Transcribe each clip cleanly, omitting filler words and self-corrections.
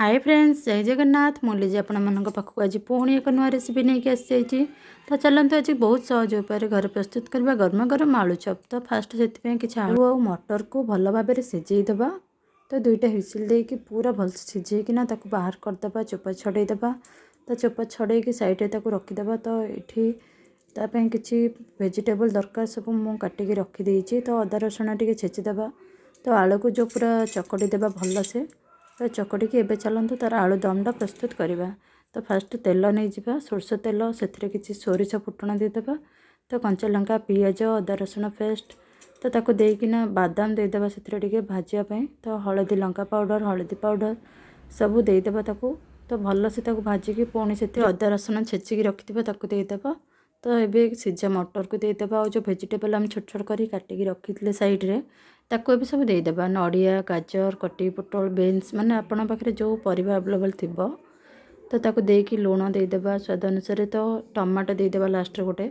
ହାଏ friends, ଜୟ ଜଗନ୍ନାଥ। ମୁଁ ଲିଜି ଆପଣମାନଙ୍କ ପାଖକୁ ଆଜି ପୁଣି ଏକ ନୂଆ ରେସିପି ନେଇକି ଆସିଯାଇଛି। ତ ଚାଲନ୍ତୁ, ଆଜି ବହୁତ ସହଜ ଉପାୟରେ ଘରେ ପ୍ରସ୍ତୁତ କରିବା ଗରମା ଗରମ ଆଳୁ ଚପ୍। ତ ଫାଷ୍ଟ ସେଥିପାଇଁ କିଛି ଆଳୁ ଆଉ ମଟରକୁ ଭଲ ଭାବରେ ସିଝେଇ ଦେବା। ତ ଦୁଇଟା ହ୍ୱିସିଲ୍ ଦେଇକି ପୁରା ଭଲସେ ସିଝେଇକିନା ତାକୁ ବାହାର କରିଦେବା, ଚୋପା ଛଡ଼େଇ ଦେବା। ତ ଚୋପା ଛଡ଼େଇକି ସାଇଡ଼୍ରେ ତାକୁ ରଖିଦେବା। ତ ଏଠି ତା ପାଇଁ କିଛି ଭେଜିଟେବଲ୍ ଦରକାର, ସବୁ ମୁଁ କାଟିକି ରଖିଦେଇଛି। ତ ଅଦା ରସୁଣ ଟିକେ ଛେଚିଦେବା। ତ ଆଳୁକୁ ଯେଉଁ ପୁରା ଚକଟି ଦେବା ଭଲସେ। ତ ଚକଟିକି ଏବେ ଚାଲନ୍ତୁ ତା'ର ଆଳୁ ଦମଟା ପ୍ରସ୍ତୁତ କରିବା। ତ ଫାଷ୍ଟ ତେଲ ନେଇଯିବା, ସୋରିଷ ତେଲ, ସେଥିରେ କିଛି ସୋରିଷ ଫୁଟଣ ଦେଇଦେବା। ତ କଞ୍ଚା ଲଙ୍କା, ପିଆଜ, ଅଦା ରସୁଣ ପେଷ୍ଟ, ତ ତାକୁ ଦେଇକିନା ବାଦାମ ଦେଇଦେବା ସେଥିରେ ଟିକେ ଭାଜିବା ପାଇଁ। ତ ହଳଦୀ, ଲଙ୍କା ପାଉଡ଼ର, ହଳଦୀ ପାଉଡ଼ର ସବୁ ଦେଇଦେବା ତାକୁ। ତ ଭଲସେ ତାକୁ ଭାଜିକି ପୁଣି ସେଥିରେ ଅଦା ରସୁଣ ଛେଚିକି ରଖିଥିବା ତାକୁ ଦେଇଦେବା। ତ ଏବେ ସିଝା ମଟରକୁ ଦେଇଦେବା ଆଉ ଯେଉଁ ଭେଜିଟେବଲ୍ ଆମେ ଛୋଟ ଛୋଟ କରି କାଟିକି ରଖିଥିଲେ ସାଇଡ଼୍ରେ, ତାକୁ ଏବେ ସବୁ ଦେଇଦେବା। ନଡ଼ିଆ, ଗାଜର, କଟି ପୋଟଳ, ବିନ୍ସ, ମାନେ ଆପଣଙ୍କ ପାଖରେ ଯେଉଁ ପରିବା ଆଭେଲେବଲ୍ ଥିବ, ତ ତାକୁ ଦେଇକି ଲୁଣ ଦେଇଦେବା ସ୍ୱାଦ ଅନୁସାରେ। ତ ଟମାଟୋ ଦେଇଦେବା ଲାଷ୍ଟରେ ଗୋଟେ।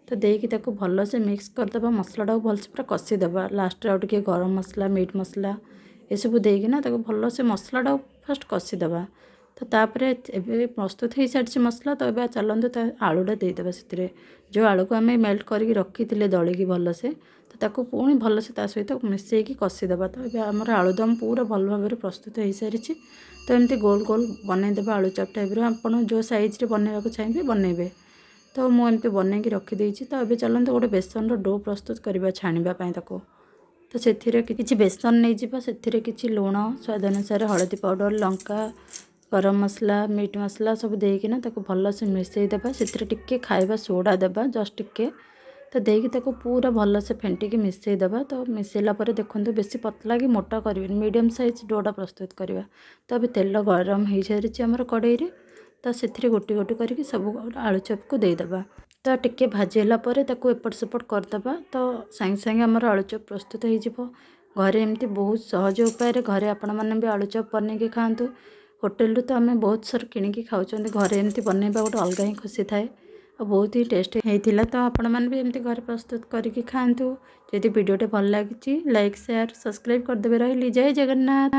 ତ ଦେଇକି ତାକୁ ଭଲସେ ମିକ୍ସ କରିଦେବା, ମସଲାଟାକୁ ଭଲସେ ପୁରା କଷିଦେବା। ଲାଷ୍ଟରେ ଆଉ ଟିକେ ଗରମ ମସଲା, ମିଟ୍ ମସଲା ଏସବୁ ଦେଇକିନା ତାକୁ ଭଲସେ ମସଲାଟାକୁ ଫାଷ୍ଟ କଷିଦେବା। ତ ତାପରେ ଏବେ ପ୍ରସ୍ତୁତ ହେଇସାରିଛି ମସଲା। ତ ଏବେ ଚାଲନ୍ତୁ ତା ଆଳୁଟା ଦେଇଦେବା ସେଥିରେ। ଯେଉଁ ଆଳୁକୁ ଆମେ ମେଲ୍ଟ କରିକି ରଖିଥିଲେ ଦଳିକି ଭଲସେ, ତ ତାକୁ ପୁଣି ଭଲସେ ତା ସହିତ ମିଶାଇକି କଷିଦେବା। ତ ଏବେ ଆମର ଆଳୁଦମ ପୁରା ଭଲ ଭାବରେ ପ୍ରସ୍ତୁତ ହେଇସାରିଛି। ତ ଏମିତି ଗୋଲ ଗୋଲ ବନେଇଦେବା ଆଳୁ ଚପ୍ ଟାଇପ୍ର। ଆପଣ ଯେଉଁ ସାଇଜ୍ରେ ବନେଇବାକୁ ଚାହିଁବେ ବନେଇବେ। ତ ମୁଁ ଏମିତି ବନେଇକି ରଖିଦେଇଛି। ତ ଏବେ ଚାଲନ୍ତୁ ଗୋଟେ ବେସନର do ପ୍ରସ୍ତୁତ କରିବା ଛାଣିବା ପାଇଁ ତାକୁ। ତ ସେଥିରେ କିଛି ବେସନ ନେଇଯିବା, ସେଥିରେ କିଛି ଲୁଣ ସ୍ୱାଦ ଅନୁସାରେ, ହଳଦୀ ପାଉଡ଼ର, ଲଙ୍କା, ଗରମ ମସଲା, ମିଟ୍ ମସଲା ସବୁ ଦେଇକିନା ତାକୁ ଭଲସେ ମିଶାଇ ଦେବା। ସେଥିରେ ଟିକେ ଖାଇବା ସୋଡ଼ା ଦେବା, ଜଷ୍ଟ ଟିକେ। ତ ଦେଇକି ତାକୁ ପୁରା ଭଲସେ ଫେଣ୍ଟିକି ମିଶାଇ ଦେବା। ତ ମିଶାଇଲା ପରେ ଦେଖନ୍ତୁ, ବେଶୀ ପତଲା କି ମୋଟା କରିବେନି, ମିଡ଼ିୟମ୍ ସାଇଜ୍ ଡୋଟା ପ୍ରସ୍ତୁତ କରିବା। ତ ଏବେ ତେଲ ଗରମ ହେଇସାରିଛି ଆମର କଡ଼େଇରେ। ତ ସେଥିରେ ଗୋଟି ଗୋଟି କରିକି ସବୁ ଆଳୁ ଚପ୍କୁ ଦେଇଦେବା। ତ ଟିକେ ଭାଜି ହେଲା ପରେ ତାକୁ ଏପଟ ସେପଟ କରିଦେବା। ତ ସାଙ୍ଗେ ସାଙ୍ଗେ ଆମର ଆଳୁ ଚପ୍ ପ୍ରସ୍ତୁତ ହେଇଯିବ। ଘରେ ଏମିତି ବହୁତ ସହଜ ଉପାୟରେ ଘରେ ଆପଣମାନେ ବି ଆଳୁ ଚପ୍ ବନେଇକି ଖାଆନ୍ତୁ। ହୋଟେଲରୁ ତ ଆମେ ବହୁତ ସାରା କିଣିକି ଖାଉଛନ୍ତି, ଘରେ ଏମିତି ବନେଇବା ଗୋଟେ ଅଲଗା ହିଁ ଖୁସି ଥାଏ ଆଉ ବହୁତ ହିଁ ଟେଷ୍ଟ ହେଇଥିଲା। ତ ଆପଣମାନେ ବି ଏମିତି ଘରେ ପ୍ରସ୍ତୁତ କରିକି ଖାଆନ୍ତୁ। ଯଦି ଭିଡ଼ିଓଟି ଭଲ ଲାଗିଛି, ଲାଇକ୍, ସେୟାର, ସବସ୍କ୍ରାଇବ୍ କରିଦେବେ। ରହିଲି, ଜୟ ଜଗନ୍ନାଥ।